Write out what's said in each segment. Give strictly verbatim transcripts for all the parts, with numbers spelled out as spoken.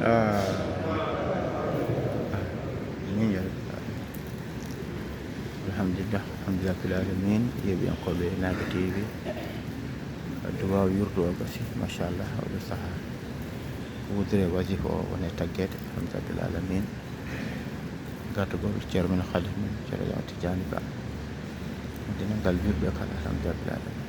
Ah, min ya Rabbi. Alhamdulillah, alhamdulillah fil alamin, yeeɓiyankooɓe Naɓe T V. Duwaaw yurdu o gasi, machallah, oɗo saha. Wudere wasifa o woni e taggeede, alhamdulillah fil alamin. Gartugol Ceerno men, Khalifa men, Ceerno Ahmad Tijaani Ba. Dental julɓe kala, alhamdulillah fil alamin.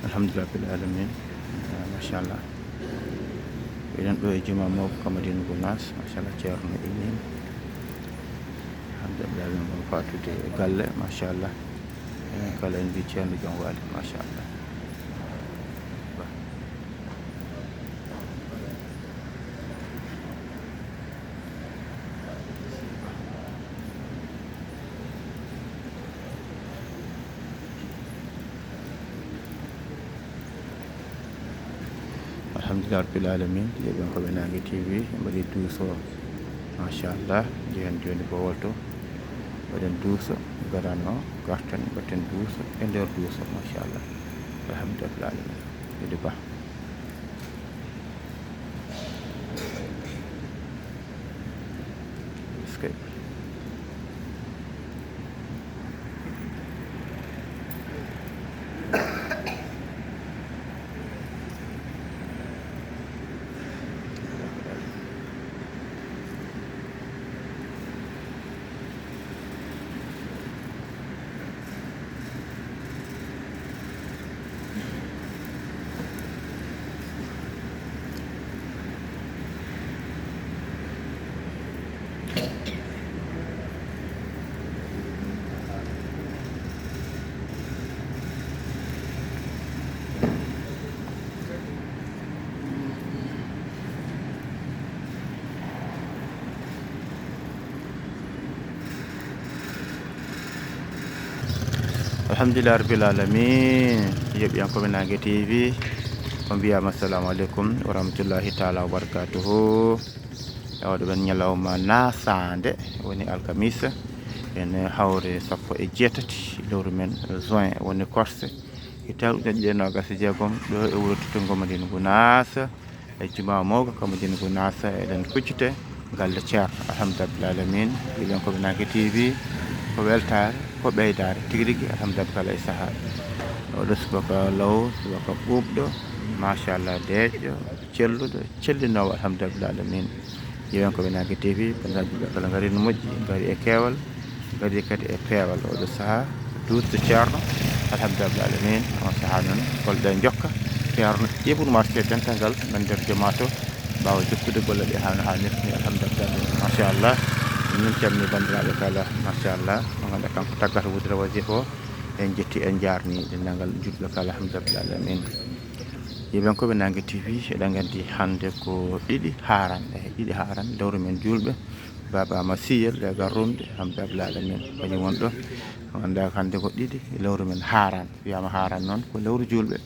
Alhamdulillah fil alamin. Ah, machallah. Eɗen ɗo e juma mawko ka Madina Gunaas, machallah, Ceerno Imin. Alhamdulillah, min ngoni fatude e galle, machallah. Enen kala en mbi Ceerno Jom Waali, machallah. Alhamdulillah rabbil alamin, yeeɓiyankooɓe Naange T V, en mbaɗi duuso, machallah, njehen jooni Bowol to, mbaɗen duuso, gadano, garten, mbaɗten duuso, e nder duuso, machallah, alhamdulillah rabbil alamin, Idi Ba. Eskey. Alhamdulillah rabbil alamin, yeeɓiyankooɓe Naange T V, on mbiyama assalamu aleykum wa rahmatullahi taala wa barakatuhu. E oɗo ɓen ñalawma nasaande, woni alkamisa, en hawre sappo e jeetati lewru men juin, woni korse, hitaande ujunere ɗiɗi e noogas e jeegom, ɗo e wuro Tuttungo Madina Gunaas, e juma mawga ka Madina Gunaas, eɗen kuccite galle Ceerno. Alhamdulillah alamin, yeeɓiyankooɓe Naange T V, ko weltaare, ko ɓeydaare tigi rigi, alhamdulillah kala e sahaa. Oɗo subaka law, subaka ɓuuɓɗo, machallah, deeƴɗo, celluɗo, cellinoowo, alhamdulillah alamin. Yeeɓiyankooɓe Naange T V, banndiraaɓe julɓe kala, ngari no moƴƴi, ngari e keewal, ngari kadi e peewal. Oɗo sahaa, duuso Ceerno, alhamdulillah alamin. On sahaa noon, golɗe njokka, Ceerno ƴeeɓu marché dental ngal, men nder juma to, ɓaawo jokkude golle ɗe haa no haanirta ni, alhamdulillah alamin. Machallah, min calmini banndiraaɓe kala, machallah, mo ngannduɗaa kanko taggata wudere wasifa o, en njetti, en njaarni denndaangal julɓe kala, alhamdulillah alamin. Yeeɓiyankooɓe Naange T V, eɗen nganndi hannde ko ɗiɗi haaran, e ɗiɗi haaran, lewru men juulɓe, Baaba Ama Siyel, leegal rumde, alhamdulillah rabbil alamin, kañum won ɗo. Nganndaa hannde ko ɗiɗi, lewru men haaran. Wiyaama haaran noon, ko lewru juulɓe.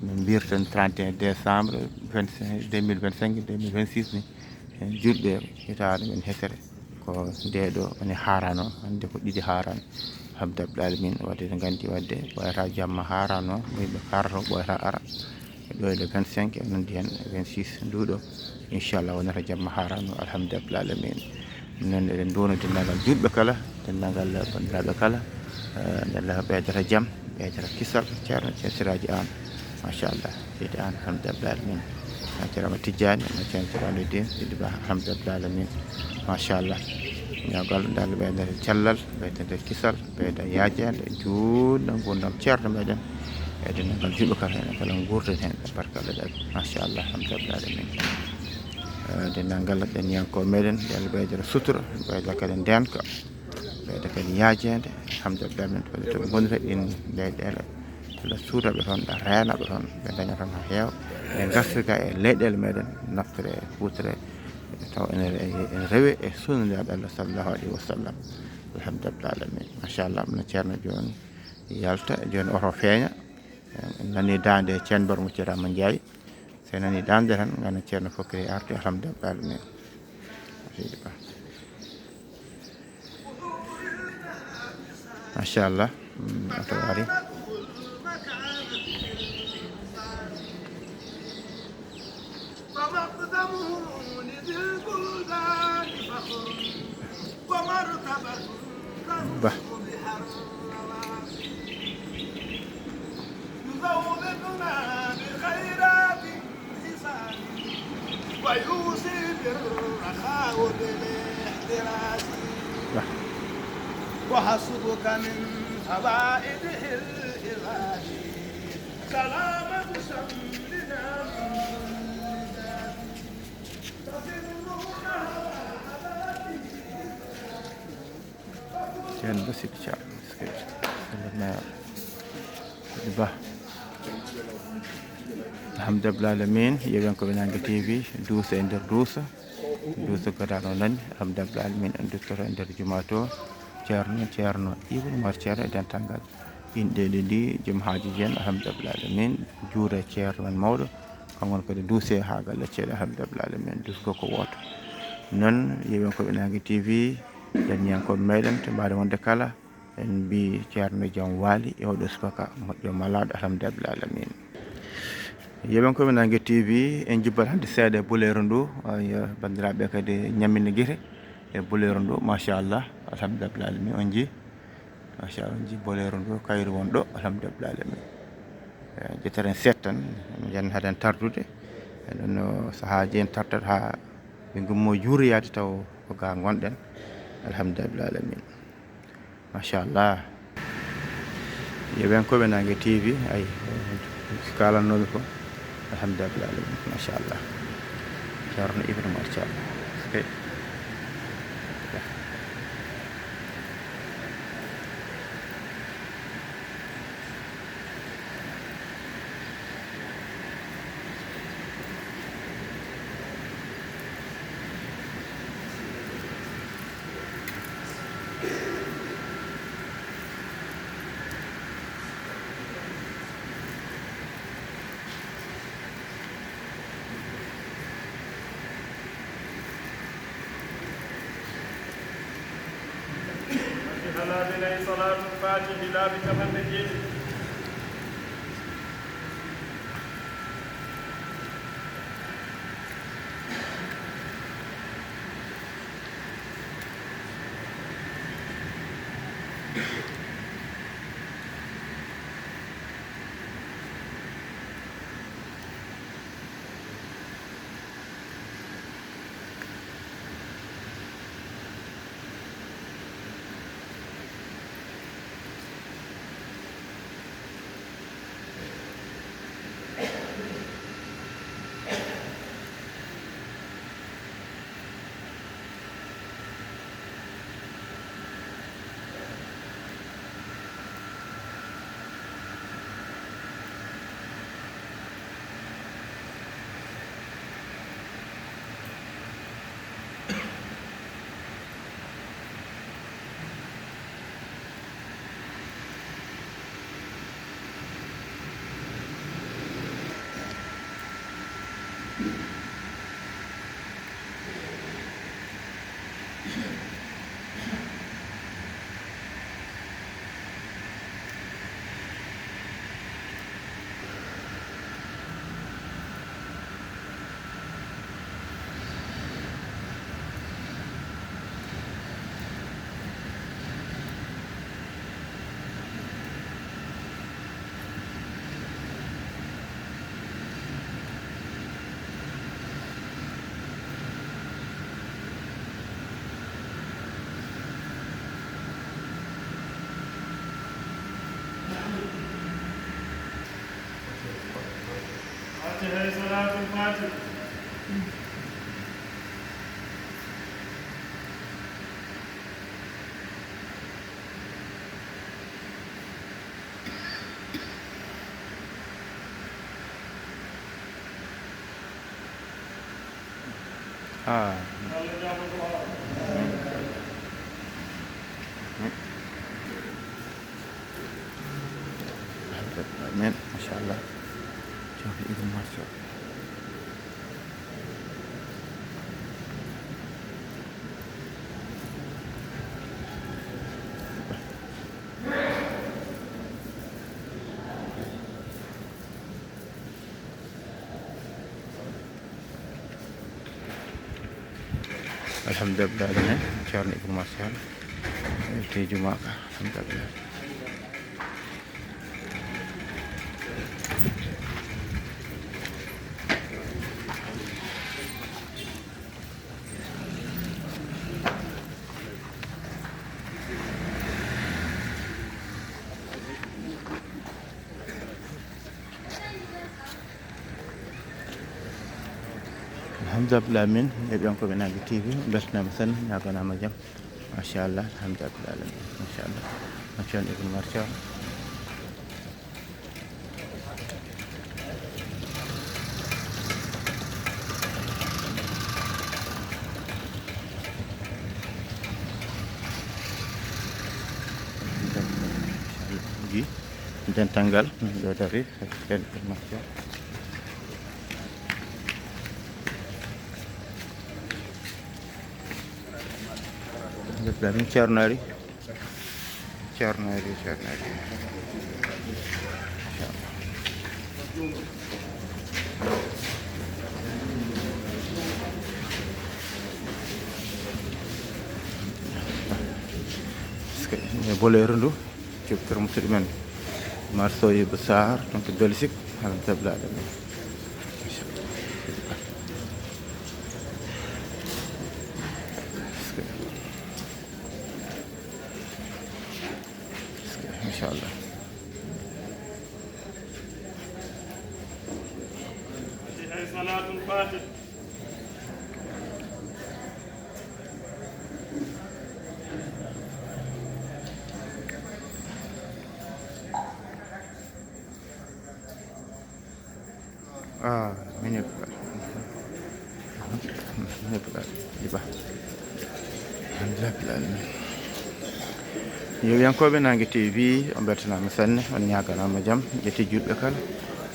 Min mbiyirten trente et un décembre, vingt-cinq, deux mille vingt-cinq, deux mille vingt-six ni, en juulɓe hitaande men hesere. Ko ndee ɗo woni haarano, hannde ko ɗiɗi haarano. Alhamdulillah alamin, wadde eɗen nganndi wadde ɓooyata jamma haarano, mo yimɓe karata o ɓooyata ara. E ɗo e le vingt-cinq, en nganndi heen vingt-six nduɗo, inchallah wonata jamma haarano, alhamdulillah alamin. Noon eɗen nduwano denndaangal juulɓe kala, denndaangal banndiraaɓe kala, eh, nde Allah ɓeydata jam, ɓeydata kisal, Ceerno, Ceerno Siraaji Aan, machallah. Seydi Aan, alhamdulillah alamin. Ceerno Ahmad Tijjaani, Ceerno Burhanuddin, Seydi Ba, alhamdulillah alamin. Machallah. Ñaawgal, nde Allah ɓeydata cellal, ɓeydata kisal, ɓeyda yaajeende, juutna nguurndam ceerno meɗen. E denndaangal juulɓe kala, enen kala nguurden heen, e barka Allah ɗaɓi. Machallah, alhamdulillah alamin. Eh, denndaangal ɗenniyankooɓe meɗen, nde Allah ɓeydata sutura, ɓeyda kadi ndeenka. Ɓeyda kadi yaajeende, alhamdulillah, min ɓeyda to ɓe ngonira ɗin leyɗeele. Allah suuda ɓe toon, Allah reena ɓe toon, ɓe ndaña toon haa heewa. Ɓe ngartira e leyɗeele meɗen, naftore, huutore, tawa ene, ene rewe e sunna Nulaaɗo Allah sallallahu alayhi wa sallam. Alhamdulillah alamin. Machallah, no Ceerno jooni yalta, jooni oto feeña. En nani daande Ceerno Barmo Ceerno Amadou Ndiaye. So en nani daande tan, ngana Ceerno Fokiri arti, alhamdulillah alamin. Machallah, mm, oto ari. فمقدمه لذي البلدان فخر ومرتبة تفوق بها الرواسي. يزودنا بخيرات النساء ويوصي بالرخاء بالاحتراس. وحسبك من فوائده العظام سلامة شملنا من كل داء. Ceerno Ba Sidi Thiam, Sidi Ba. Alhamdulillah alamin, yewen ko Naange T V, duusa e nder duusa, duusa gadano nani, alhamdulillah alamin, en duttoto e nder juma to, Ceerno, Ceerno Ibn Umar Ceerno e dental ngal inɗe ɗiɗi, joom haaji jen, alhamdulillah alamin, juure Ceerno men mawɗo, kanko woni kadi duuse haa galle ceeɗa, alhamdulillah alamin, duusgo ko wooto. Noon, yewen ko Naange T V, janniyankooɓe meɗen, to mbaɗe wonde kala, en mbi Ceerno jam waali e oɗo subaka moƴƴo malaaɗo, alhamdulillah alamin. Yewen ko Naange T V, en jubbat hannde seeɗa e buleeru ndu, ay, banndiraaɓe kadi ñammina gite e buleeru ndu, machallah, alhamdulillah alamin, on nji, machallah, on nji buleeru ndu, kayru won ɗo, alhamdulillah alamin. Eh, ƴetteren seeɗa tan, en njan haden tardude, e ɗon no sahaaji en tartat haa ɓe ngummo juuroyaade taw ko ga ngonɗen, alhamdulillah alamin. Machallah. Yewen ko Naange T V, ay, ko kalannooɓe ko, alhamdulillah alamin, machallah. Ceerno Ibrahima Thiam. Ok. Fatiha laabi nayi, salaatul faatihi laabi capanɗe jeeɗiɗi. Fatiha e salaatul faatihi. Ah. Men, machallah. Ceerno Ibou Marso. Alhamdulillah, ceerno Ibou Marso. Te jumaaka, alhamdulillah. Alhamdulillah, min e ɓen ko ɓe Nangue T V, beltanaama sanne, ñaaganaama jam. Machallah, alhamdulillah, machallah. Machallah, Ibn Marca. Ji, dental ngal, ɗo dari, Ibn Marca. Min ceerno ari. Ceerno ari, ceerno ari. Parce que ne boleeru ndu. Ciftere musidɗo men Marsoyiba Sarr, toon to Belgique, alhamdulillah, alamin. Machallah. Ah, min e puɗɗa. Min e puɗɗa. Iba. Alhamdulillah, rabbil alamin. Yeewiyankooɓe Nangue T V, on mbeltanaama sanne, on ñaaganaama jam, jetti juulɓe kala,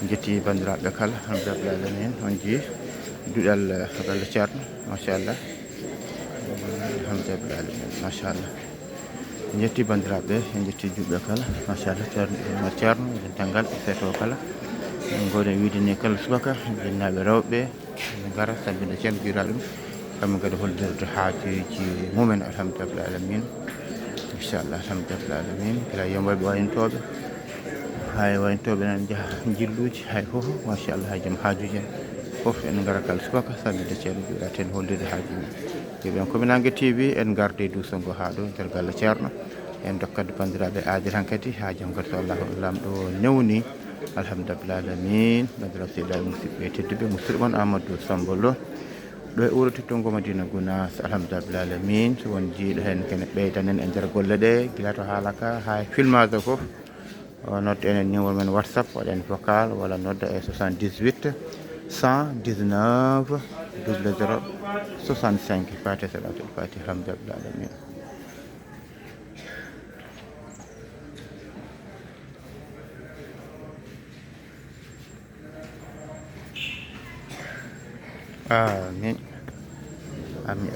jetti banndiraaɓe kala, alhamdulillah, rabbil alamin. On jii duɗal, eh, galle Ceerno, machallah. Alhamdulillah, rabbil alamin, machallah. En njetti banndiraaɓe, en njetti juulɓe kala, machallah, ceerno, ceerno, e dental ngal, e feeto kala. En ngoɗen wiide ni kala subaka, jinnaaɓe rewɓe, ɓe ngara, sabbina ceerno, juula ɗum. Kamɓe kadi hollitirde haajuuji mumen, alhamdulillah alamin. Inchallah, alhamdulillah alamin. Gila yomɓe wayantooɓe, hay wayantooɓe nan njaha njilluuji, hay fof, machallah, hay joom haajuuji en. Fof en ngara kala subaka, sabbina ceerno, juula ten, hollirde haajuuji men. Yo ɓen ko mi Nangue T V, en ngardi duuso ngo haa ɗo nder galle ceerno. En ndokkat banndiraaɓe aadi hankadi haa janngo so Allahu Laamɗo newni. Alhamdulillah alamin. Banndiraaɓe seeɗaaɓe musidɓe tedduɓe, musidɗo mon Amadou Sambo Lo. Ɗo e wuro Tittongo Madina Gounass. Alhamdulillah alamin. So won jiiɗo heen kene ɓeydanen e nder golle ɗe, gila to haalaka haa e filmaajo fof. O nodda en e numéro men WhatsApp, waɗen vocal walla nodda e soixante-dix-huit, cent dix-neuf, double zéro, soixante-cinq. Fatiha, salatul Fatiha, alhamdulillah alamin. Amin. Amin.